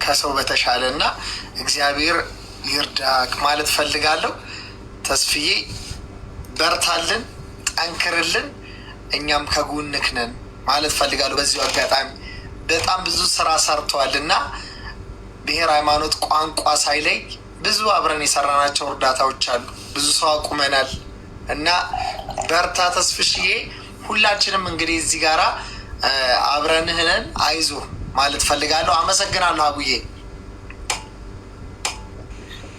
ከሰው በተሻለ እና እግዚአብሔር ይርዳክ ማለት ፈልጋለሁ። ተስፍዬ በርታልን፣ ጠንክርልን፣ እኛም ከጎንክ ነን ማለት ፈልጋለሁ። በዚሁ አጋጣሚ በጣም ብዙ ስራ ሰርተዋል እና ብሔር፣ ሃይማኖት፣ ቋንቋ ሳይለይ ብዙ አብረን የሰራናቸው እርዳታዎች አሉ። ብዙ ሰው አቁመናል እና በርታ ተስፍሽዬ። ሁላችንም እንግዲህ እዚህ ጋራ አብረንህ ነን። አይዞ ማለት ፈልጋለሁ። አመሰግናለሁ አቡዬ።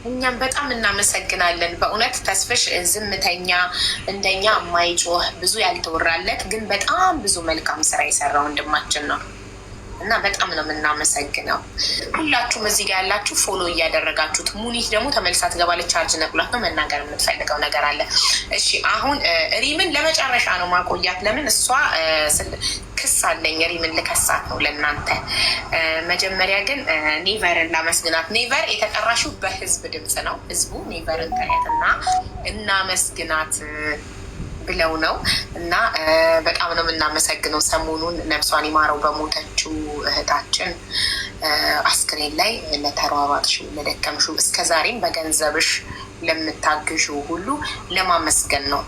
እኛም በጣም እናመሰግናለን። በእውነት ተስፍሽ ዝምተኛ፣ እንደኛ የማይጮህ፣ ብዙ ያልተወራለት ግን በጣም ብዙ መልካም ስራ የሰራ ወንድማችን ነው እና በጣም ነው የምናመሰግነው። ሁላችሁም እዚህ ጋር ያላችሁ follow እያደረጋችሁት። ሙኒት ደግሞ ተመልሳ ትገባለች። ቻርጅ ነቅሏት ነው፣ መናገር የምትፈልገው ነገር አለ። እሺ፣ አሁን ሪምን ለመጨረሻ ነው ማቆያት። ለምን እሷ ክስ አለኝ፣ ሪምን ልከሳት ነው ለእናንተ። መጀመሪያ ግን ኔቨርን ላመስግናት። ኔቨር የተጠራሽው በህዝብ ድምፅ ነው። ህዝቡ ኔቨርን ጥሪያትና እናመስግናት ብለው ነው እና በጣም ነው የምናመሰግነው። ሰሞኑን ነፍሷን ይማረው በሞተችው እህታችን አስክሬን ላይ ለተሯሯጥሽው፣ ለደከምሽው፣ እስከ ዛሬም በገንዘብሽ ለምታግዥው ሁሉ ለማመስገን ነው።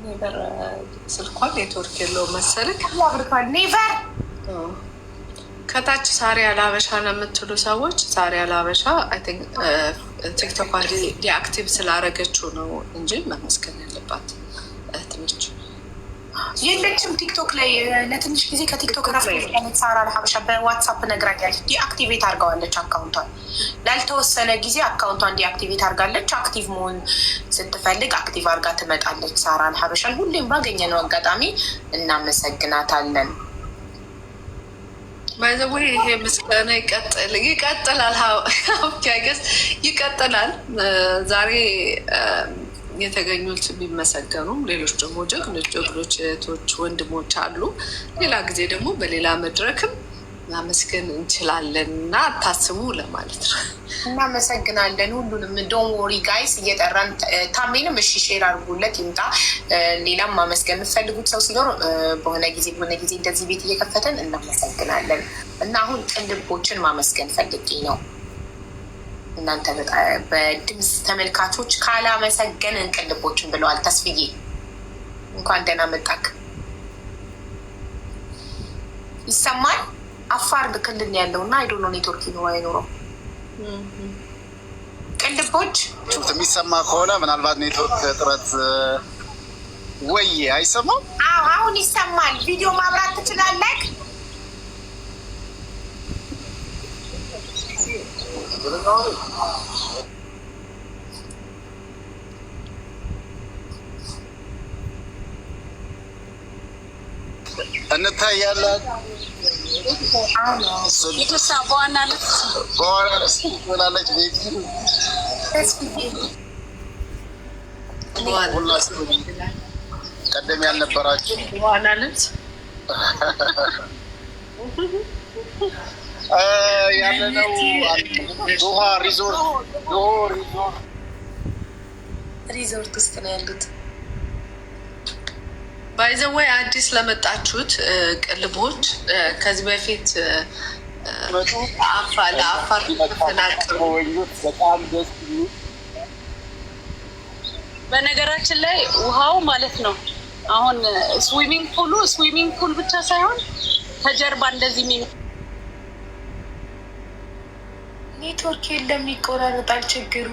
ኔቨር ስልኳን ኔትወርክ የለውም መሰለኝ። አብርቷል ኔቨር። ከታች ሳሪያ ላበሻ ለምትሉ ሰዎች፣ ሳሪያ ላበሻ ቲክቶክ deactive ስላረገችው ነው እንጂ መመስገን ያለባት እህት ነች። የለችም ቲክቶክ ላይ፣ ለትንሽ ጊዜ ከቲክቶክ ረፍት። ሳራ ለሀበሻ በዋትሳፕ ነግራኛለች። Deactivate አድርገዋለች account ቷን፣ ላልተወሰነ ጊዜ account ቷን deactivate አድርጋለች። Active መሆን ስትፈልግ active አድርጋ ትመጣለች። ሳራ ለሀበሻን ሁሌም ባገኘነው አጋጣሚ እናመሰግናታለን። By the way ይሄ ምስጋና ይቀጥላል፣ guys፣ ይቀጥላል። ዛሬ የተገኙት ቢመሰገኑም ሌሎች ደግሞ ጀግኖች ጀግኖች እህቶች ወንድሞች አሉ። ሌላ ጊዜ ደግሞ በሌላ መድረክም ማመስገን እንችላለን እና አታስቡ ለማለት ነው። እናመሰግናለን ሁሉንም። Don't worry guys፣ እየጠራን ታሜንም እሺ share አድርጉለት ይምጣ። ሌላም ማመስገን የምትፈልጉት ሰው ሲኖር በሆነ ጊዜ እንደዚህ ቤት እየከፈተን እናመሰግናለን። እና አሁን ቅልቦችን ማመስገን ፈልጌ ነው። እናንተ በድምፅ ተመልካቾች ካላመሰገንን ቅልቦችን ብለዋል። ተስፍዬ እንኳን ደህና መጣክ። ይሰማል? አፋር ክልል ያለው እና I don't know ኔትወርክ ይኖረ አይኖረው። ቅልቦች። የሚሰማ ከሆነ ምናልባት ኔትወርክ እጥረት ወይ አይሰማም? አዎ፣ አሁን ይሰማል። ቪዲዮ ማብራት ትችላለህ? እንታያለን። ይቅርታ፣ በዋና ልብስ። በኋላ ትላለች ቤቲ። ተስፍዬ። ሁላችሁም ቀደም ያልነበራችሁ በዋና ልብስ። ያለነው ዶሃ ሪዞርት፣ ዶሆ ሪዞርት። ሪዞርት ውስጥ ነው ያሉት። By the way አዲስ ለመጣችሁት ቅልቦች ከዚህ በፊት ለአፋር ተፈናቀሉ በጣም ደስ የሚል በነገራችን ላይ ውሃው ማለት ነው አሁን swimming pool ኡ swimming pool ብቻ ሳይሆን ከጀርባ እንደዚህ የሚ ኔትወርክ የለም፣ ይቆራረጣል ችግሩ።